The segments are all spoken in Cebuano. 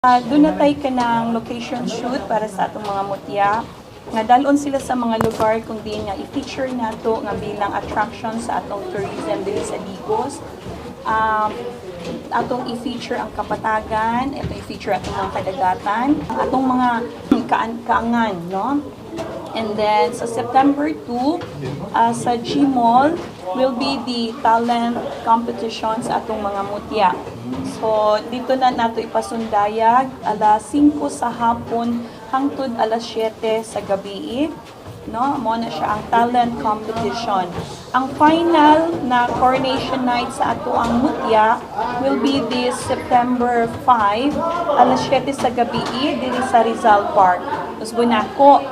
Doon na tayo kanang location shoot para sa atong mga mutya. Nga dalon sila sa mga lugar kung di nga i-feature nato nga bilang attraction sa atong tourism diri sa Digos. Atong i-feature ang Kapatagan, atong i-feature atong mga kadagatan, atong mga kaangan, no? And then sa September 2, sa G-Mall will be the talent competition sa atong mga mutya. So dito na nato ipasundayag alas 5 sa hapon hangtod alas 7 sa gabi. No, mo na siya ang talent competition. Ang final na coronation night sa ato ang mutya will be this September 5 alas 7 sa gabi diri sa Rizal Park. Usbon nako,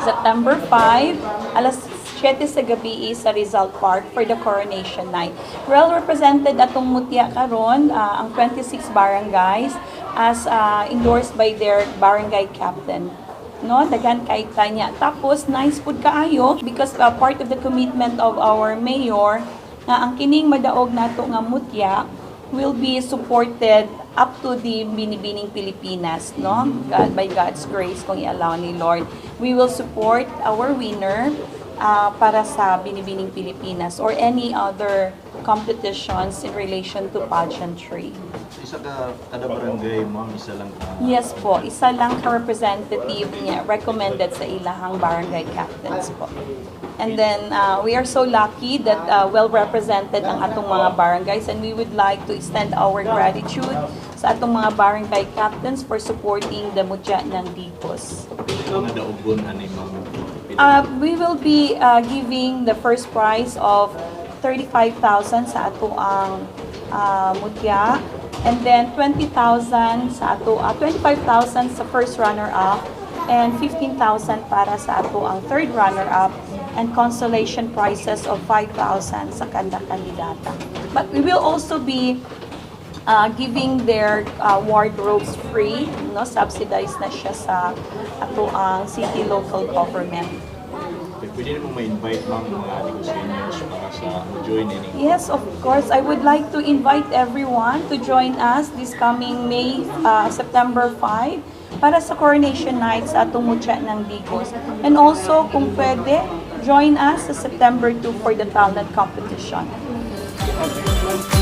September 5 alas 7 sa gabi sa Rizal Park for the coronation night. Well represented atong mutya karon, ang 26 barangays as endorsed by their barangay captain, no? Daghan kay kanya. Tapos nice pud kaayo because part of the commitment of our mayor nga ang kining madaog nato nga mutya will be supported up to the Binibining Pilipinas, no? God, by God's grace, kung i-allow ni Lord, we will support our winner para sa Binibining Pilipinas or any other competitions in relation to pageantry. So, isa ka kada barangay, ma'am, isa lang ka? Yes po, isa lang ka representative niya recommended sa ilahang barangay captains po. And then we are so lucky that well represented ang atong mga barangays and we would like to extend our gratitude sa atong mga barangay captains for supporting the Mutya ng Digos. Mga daugon ani, ma'am? We will be giving the first prize of 35,000 sa ato ang mutya and then 20,000 sa ato, 25,000 sa first runner-up and 15,000 para sa ato ang third runner-up and consolation prizes of 5,000 sa kada kandidata. But we will also be giving their wardrobes free, no? Subsidized na siya sa ato ang city local government. Okay, pwede na ma-invite, ma'am, mga Diguseños para sa join ini? Yes, of course. I would like to invite everyone to join us this coming May, September 5 para sa coronation night sa atong Mutya ng Digos. And also, kung pwede, join us sa September 2 for the talent competition. Okay.